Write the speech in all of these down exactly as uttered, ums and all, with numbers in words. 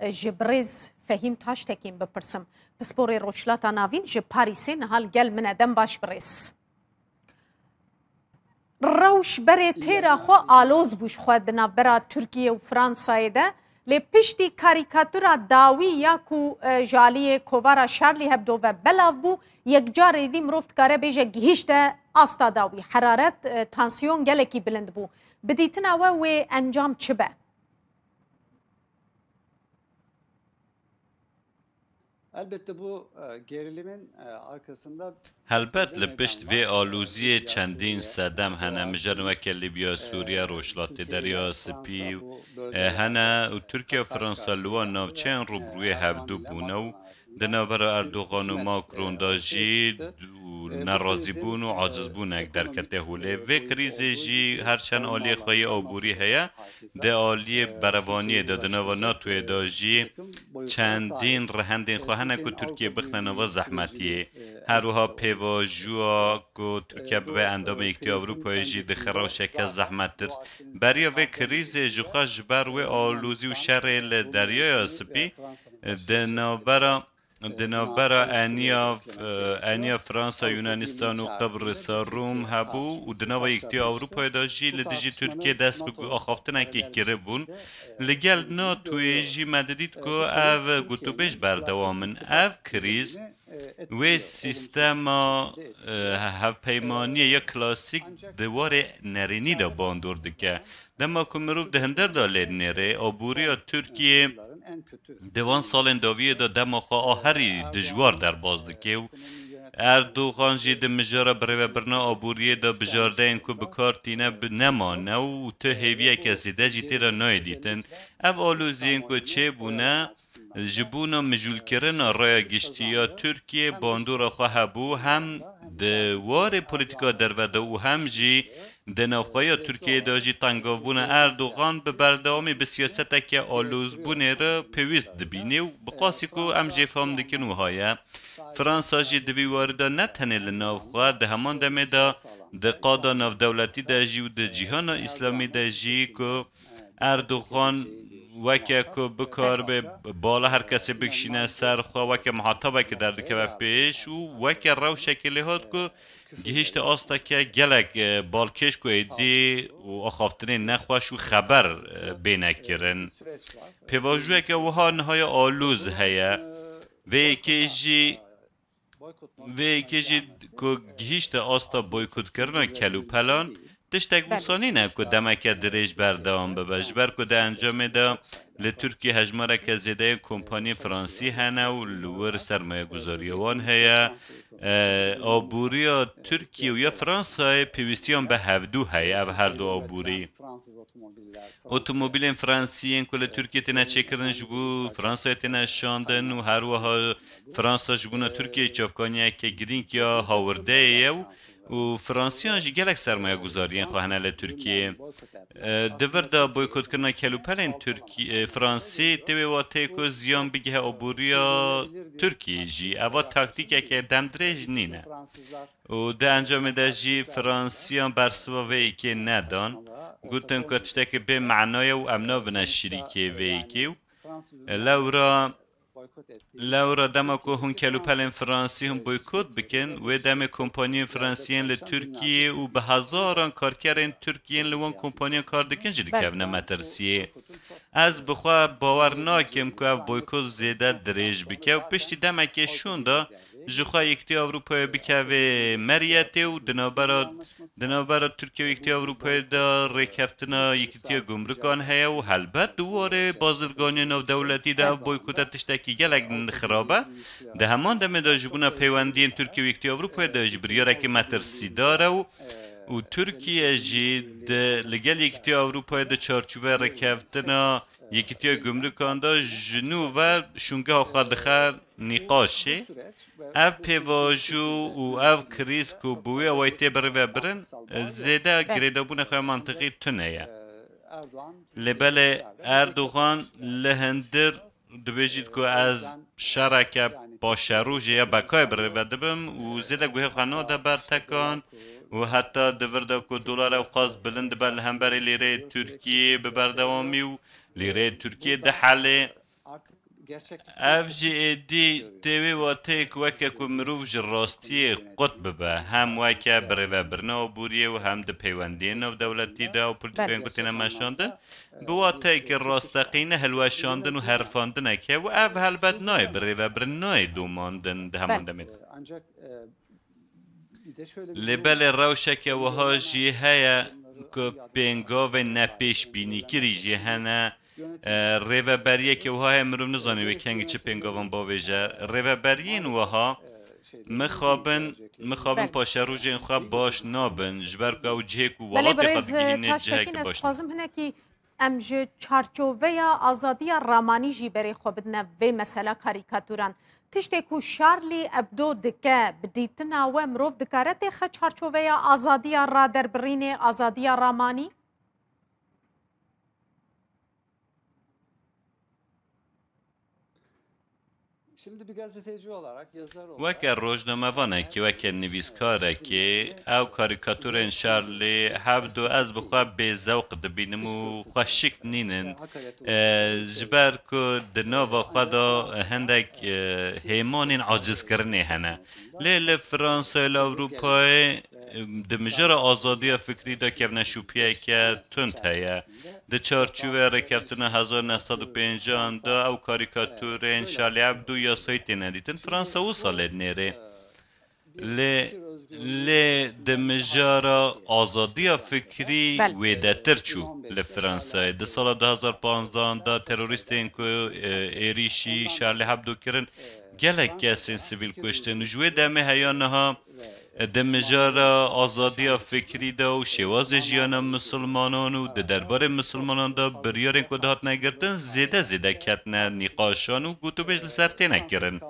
e, ji birêz Fehîm Taştekîn bipirsim. Pisporê Rojhilata Navîn ji Parîsê niha li gel min e. Dem baş birêz. Rewş berê têra xwe aloz bû ji xwe di navbera Tirkiye û Fransayê de. Lê piştî karîkatura dawî ya ku, e, ji aliyê kovara Charlie Hebdo ve belav bû, yekcarê dî mirov dikare bêje gihîşte asta dawî. Heraret, e, tansiyon gelekî bilind bû. Bi dîtina we wê encam çi be? Elbette bu, e, gerilimin, e, arkasında Helbet li pişt vê aloziyê çendîn sedem hene. Mijarên weke Libya, Sûriye, Rojhilatê Derya Spî, e, hene û Tirkiye û Fransa li wan navçeyên rûbirûyê hevdû bûne û di navbera Erdogan û Macron de jî û nerazîbûn û acizbûnek derkete holê. Vê krîzê jî her çend aliyê xwe yê aborî heye, di aliyê berevaniyê de, di nava NATOyê de jî çendîn rihendên xwe hene ku Tirkiye bixine nava zehmetiyê. Her wiha pêvajoya ku Tirkiye bibe endamê Yekîtiya Ewropayê jî dixe rewşeke zehmettir. Beriya vê krîzê jixwe ji ber wê alozî û şerê li Deryaya Spî, di navbera Di navbera eniya, e, eniya Fransa, Yunanistan û Qibris a Rûm hebû û di nava Yekîtiya Ewropayê de jî li dijî Tirkiyê dest bi axaftinekê kiribûn. Li gel NATOyê jî me didît ku ev gotûbêj berdewam in. Ev krîz wê sîstema, e, hevpeymaniyê ya klasîk di warê nerênî de bandor dike. Dema ku mirov di hundir de lê dinêre, aboriya Tirkiyê di van salên dawiyê de dema xwe a herî dijwar derbas dike û Erdogan jî di mijara birêvebirina aboriyê de bijardeyên ku bi kar tîne bi nemane û tu hêviyeke zêde jî tê de nayê dîtin. Ev aloziyên ku çêbûne, ji bona mijûlkirina raya giştî ya Tirkiyê bandora xwe hebû, hem di warê polîtîka derve de û hem jî di navxweya Tirkiyeyê de jî tengavbûna Erdogan bi berdewamî bi siyaseteke alozbûnê re pêwîst dibîne û bi qasî ku em jê fam dikin wiha ye. Fransa jî di vî warî de ne tenê li navxwe, di heman demê de di qada navdewletî de jî û di cîhana îslamî de jî ku Erdogan weke ku bikaribe bala her kesê bikişîne ser xwe, weke muhatabekê derdikeve pêş û weke rewşekê lê hat ku gihîşte asteke gelek, e, balkêş ku êdî û axaftinên nexweş û xeber, e, bêne kirin. Pêvajoyeke wiha niha ya alûz heye. Vê yekê jî Vê yekê jî ku gihîşte asta boykotkirina kelûpelan, tiştek wisa nîne ku demeke dirêj berdewam bibe, ji ber ku di encamê de li Tirkiyê hejmareke zêde yên kompaniyên fransî hene û li wir sermayeguzariya wan heye. E, aboriya Tirkiye û ya Fransayê pêwîstiyan bi hevdû heye, ev her du aborî. Otomobîlên fransî yên ku li Tirkiyê têne çêkirin ji bo Fransayê têne şandin û her wiha Fransa ji bona Tirkiyeyê çavkaniyeke girîng ya hawirdeyê ye û, û Fransiyan jî gelek sermayeguzariyên xwe hene li Tirkiyeyê. E, di vir de boykotkirina kelûpelên Tirkî-, e, Fransî tê wê wateyê ku ziyan bigihe aboriya Tirkiyeyê jî. Eva taktîkeke demdirêj nîne. Û di encamê de jî Fransiyan bersiva vê yekê nedan. Gotin ku tiştekî bê mena ye û em nabine şirîkê vê yekê û lewra, lewra dema ku hûn kelûpelên Fransî hûn boykot bikin, wê demê kompaniyên Fransî yên li Tirkiyê û bi hezaran karkerên Tirkiyê yên li wan kompaniyan kar dikin jî dikevine metirsiyê. Ez bi xwe bawer nakim ku ev boykot zêde dirêj bike û piştî demekê şûnda ji xwe Yekîtiya Ewropayê bikeve meriyetê û di navbera, di navbera Tirkiye û Yekîtiya Ewropayê de rêkeftina Yekîtiya Gumrukan heye û helbet di warê bazirganiya navdewletî de ev boykota tiştekî gelek xirab e. Di heman demê de ji bona peywendiyên Tirkiye û Yekîtiya Ewropayê de jî biryarekî metirsîdar e û, û Tirkiye jî di, li gel Yekîtiya Ewropayê di çarçoveya rêkeftina Yekîtiya Gumrukan de ji nû ve şûngeha xwe dixe nîqaşê. Ev pêvajo û ev krîz ku bi wê awayî tê birêve birin, zêde girêdabûna xwe ya mantiqî tune ye. Lê belê Erdogan li hundir dibêjît ku ez şereke paşerojê ya bekayê birêve dibim û zêde guhê xwe nade ber tekan û heta di vir de ku dolar ewqas bilind dibe li hemberî lîreyê Tirkiyê bi berdewamî û lîreyê Tirkiyê dihelê. Ev jî êdî tê wê wateyê ku weke ku mirov ji rastiyê qut bibe, hem weke birêvebirina aboriyê û hem di peywendiyên navdewletî de û polîtîkayên ku têne meşandin, bi wateyeke rasteqîne hilweşandin û herifandineke û ev helbet nayê birêvebirin, nayê domandin di heman demê de. Lê belê rewşeke wiha jî heye ku pêngavên nepêşbînîkirî jî hene. E, rêveberiyeke wiha heye, mirov nizane wê kengî çi pêngavan bavêje. Rêveberiyên wiha mixabin, mixabin Belê. paşerojên xwe baş nabin, ji ber ku ew cihê ku Belê welatê xwe birêz, e, digihînê ciheke Taştekin, ez baş nabin. Dixwazim hinekî em ji çarçoveya azadiya ramanî jî berê xwe bidine vê mesela karîkaturan. Tiştê ku Charlie Hebdo dike, bi dîtina we mirov dikare têxe çarçoveya azadiya raderbirînê, azadiya ramanî? Şimdi bir gazeteci olarak, yazar olarak Weke rojnamevanekî, weke nivîskarekî, ew karîkaturên Charlie Hebdo ez bi xwe bêzewq dibînim û xweşik nînin. E, ji ber ku di nava xwe de hindek, e, hêmanên acizkirinê hene. Lê li Fransayê, li Ewropayê, e, di mijara azadiya fikrî de kevneşopiyeke tund heye. Di çarçoveya rêkeftina hezar neh sed û pêncah an de ew karîkaturên Charlie Hebdo yasayî têne dîtin. Fransa wisa lê dinêrê. Lê, lê di mijara azadiya fikrî Belê. wêdetir çû li Fransayê. Di sala du hezar panzdeh an de terorîstên ku, e, êrîşî Charlie Hebdo kirin, gelek kesên sivîl kuştin. Ji wê demê heya niha, e, di mijara azadiya fikrî de û şêwazê jiyana misilmanan û di derbarê misilmanan de biryarên ku dihatine girtin zêde zêde ketine nîqaşan û gotûbêj li ser têne kirin.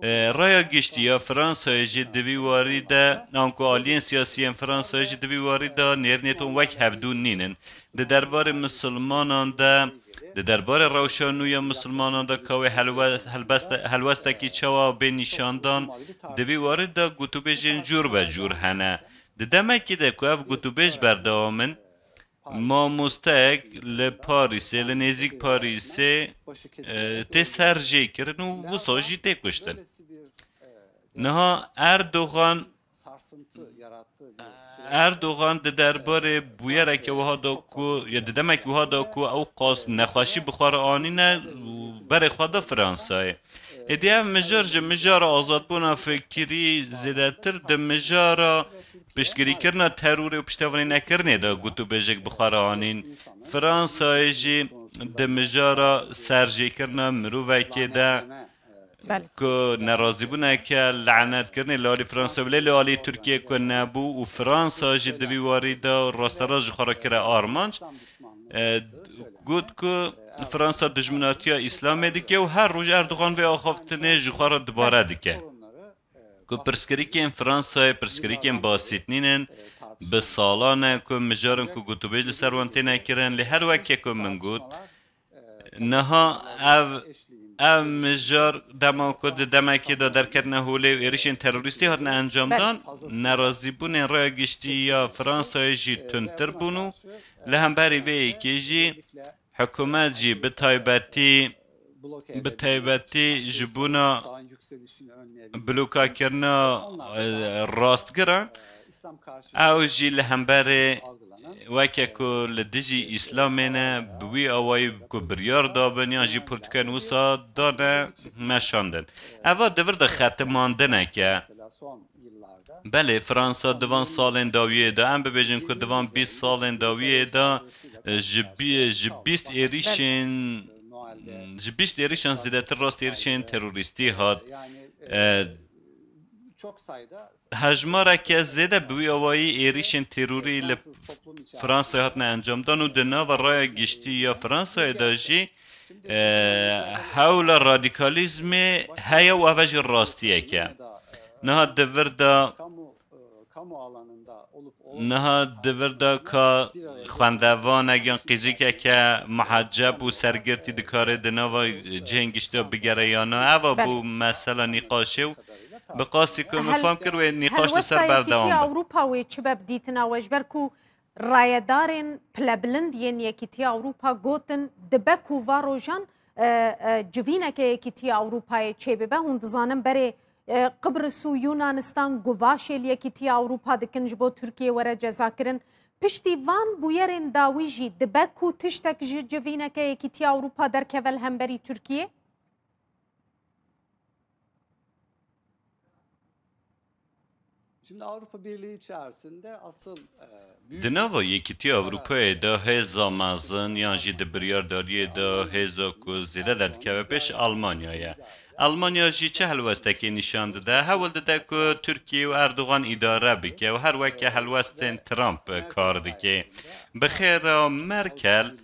E, raya giştî ya Fransayê jî di vî warî de, anku aliyên siyasî yên Fransayê jî di vî warî de nêrînê ton wek hevdû nînin. Di derbarê misilmanan de, di derbarê rewşa nû ya misilmanan de ka wê helwe-, helbeste-, helwestekî çawa bê nîşandan, di vî warî de gotûbêjên cûr be cûr hene. Di demekî de ku ev gotûbêj berdewam in, mamosteyek li Parîsê, li nêzîk Parîsê, e, tê serjêkirin û wisa jî tê kuştin. Niha Erdogan, Erdogan di derbarê bûyereke wiha de ku, ya di demekî wiha de ku ew qas nexweşî bi xwe re anîne û berê xwe da Fransayê. Êdî ev mijar ji mijara azadbûna fikirî zêdetir di mijara piştgirîkirina terorê û piştevanî nekirinê de gotûbêjek bi xwe re anîn. Fransayê jî di mijara serjêkirina mirovekê de Belê. ku nerazîbûneke lanetkirinê li alî Fransa bile, li alî Tirkiyê ku nebû û Fransa jî di vî warî de rasterast ji xwe re kire armanc. E, got ku Fransa dijminatiya Îslamê dike û her roj Erdogan vê axaftinê ji xwe re dibare dike. Ku pirsgirêkên Fransayê pirsgirêkên basît nînin, bi salan e ku mijar in ku gotûbêj li ser wan têne kirin, lê her weke ku min got, niha ev, ev mijar dema ku di demekê de derketine holê û êrişên terorîstî hatine encamdan, nerazîbûnên raya giştî ya Fransayê jî tundtir bûn û li hemberî vê yekê jî hikûmet jî bi taybetî, bi taybetî ji bona blokakirina, e, rastgiran, ew jî li hemberê weke ku li dijî Îslamê ne, bi wî awayî ku biryar dabin yan jî polîtîkayên wisa dane meşandin. Eva di vir de xetimandineke. Belê, Fransa di van salên dawiyê de, em bibêjin ku di van bîst salên dawiyê de, e, ji bî-, ji bîst êrîşên, ji bîst êrîşan zêdetir rast êrîşên terorîstî hat. E, hejmareke zêde bi wî awayî êrîşên terorî li Fransayê hatine encamdan û di nava raya giştî ya Fransayê de jî, e, hewla radîkalîzmê heye û ev jî rastiyek e. Niha di vir de, niha di vir de ka xwendevanek yan qîzikeke muheceb û sergirtî dikare di nava cihên giştî bigere ya na, eva bû mesela nîqaşê û bi qasî ku min fam kir wê nîqaş li ser berdewam be. Ewropa wê çi be bi dîtina we, ji ber ku rayedarên pilebilind yên Yekîtiya Ewropa gotin, dibe ku va rojan e, e, civîneke Yekîtiya Ewropayê çêbibe. Hûn dizanin berê, e, Qibris û Yunanistan guvaşê li Yekîtiya Ewropa dikin ji bo Tirkiyê were cezakirin. Piştî van bûyerên dawî jî dibe ku tiştek ji civîneke Yekîtiya Ewropa derkeve li hemberî Tirkiyê? Şimdi Avrupa Birliği içerisinde asıl e, büyük Di nava Yekîtiya Ewropayê de hêza mezin yan jî di biryardariyê de hêza ku zêde derdikeve pêş Almanya ye. Almanya jî çi helwestekê nîşan dide? Hewl dide ku Tirkiye û Erdogan îdare bike û her weke helwestên Trump kar dike. Bi xêra Merkel,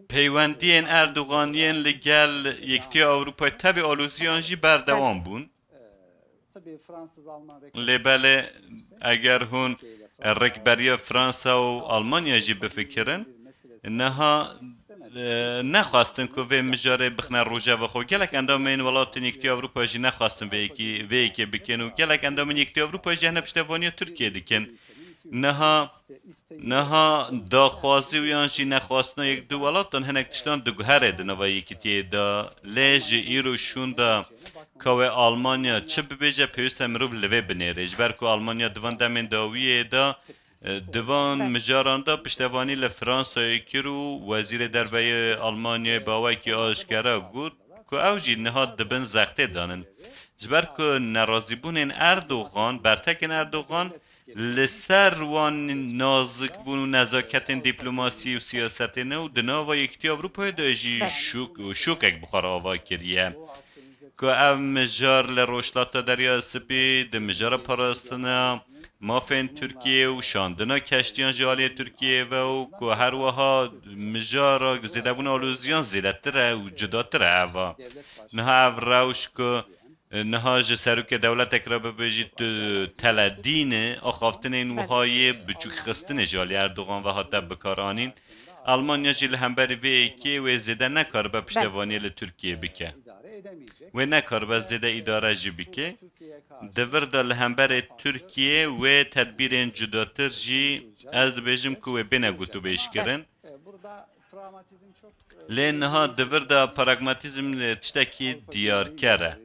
peywendiyên Erdogan yên li gel Yekîtiya Ewropayê tevî alûziyan jî berdewam bûn. Lê belê eger hûn rêkberiya Fransa û Almanya jî bifikirin, niha, e, nexwestin ku vê mijarê bixine rojeva xwe. Gelek endamên welatên Yekîtiya Ewropa jî nexwestin vê yekî, vê yekê bikin û gelek endamên Yekîtiya Ewropa jî hene piştevaniya Tirkiye dikin. Niha, niha daxwazî û yan jî nexwastina yek du welatan hinek tiştan diguhere di nava yekîtiyê de. Lê ji îro şûnda ka wê Almanya çi bibêje, pêwîst e mirov li vê binêre. Ji ber ku Almanya di van demên dawiyê de, e, di van mijaran de piştevanî li Fransayê kir û Wezîrê Derve yê Almanyayê bi awayekî aşkera got ku ew jî niha di bin zextê de ne. Ji ber ku nerazîbûnên Erdogan, bertekên Erdogan, li ser wan nazikbûn û nezaketên dîplomasî û siyasetê ne û di nava Yekîtiya Ewropayê de jî şok û şokek bi xwe re ava kiriye. Ku ev mijar li Rojhilata Derya Spî di mijara parastina mafên Tirkiyê û şandina keştiyan ji aliyê Tirkiyê ve û ku her wiha mijara zêdebûna alûziyan zêdetir e û cudatir e eva. Niha ev rewş ku Niha ji serokê dewletek re bibêjî tu teledîn e, axaftinên wiha yê biçûkxistinê ji alî Erdogan ve hate bikaranîn. Almanya jî li hemberî vê yekê wê zêde nekaribe piştevaniyê li Tirkiyê bike. Wê nekaribe zêde îdare jî bike. Di vir de li hemberê Tirkiyê wê tedbîrên cudatir jî ez dibêjim ku wê bêne gotûbêjkirin. Lê niha di vir de pragmatîzm tiştekî diyarker e.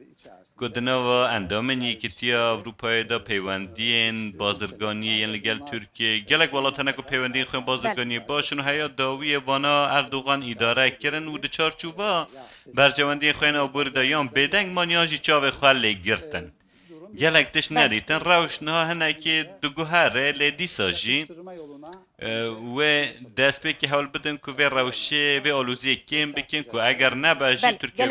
Ku di nava endamên Yekîtiya Ewropayê de peywendiyên bazirganiyê yên li gel Tirkiyê, gelek welat hene ku peywendiyên xwe yên bazirganiyê baş in û heya dawiyê vana Erdogan îdare kirin û di çarçova berjewendiyên xwe yên aborî de yan bêdeng man yan jî çavê xwe lê girtin. Gelek tişt nedîtin. Rewş niha hinekî diguhere, lê dîsa jî, e, wê destpêkê hewl bidin ku vê rewşê, vê aloziyê kêm bikin ku eger nebe jî Tirkiye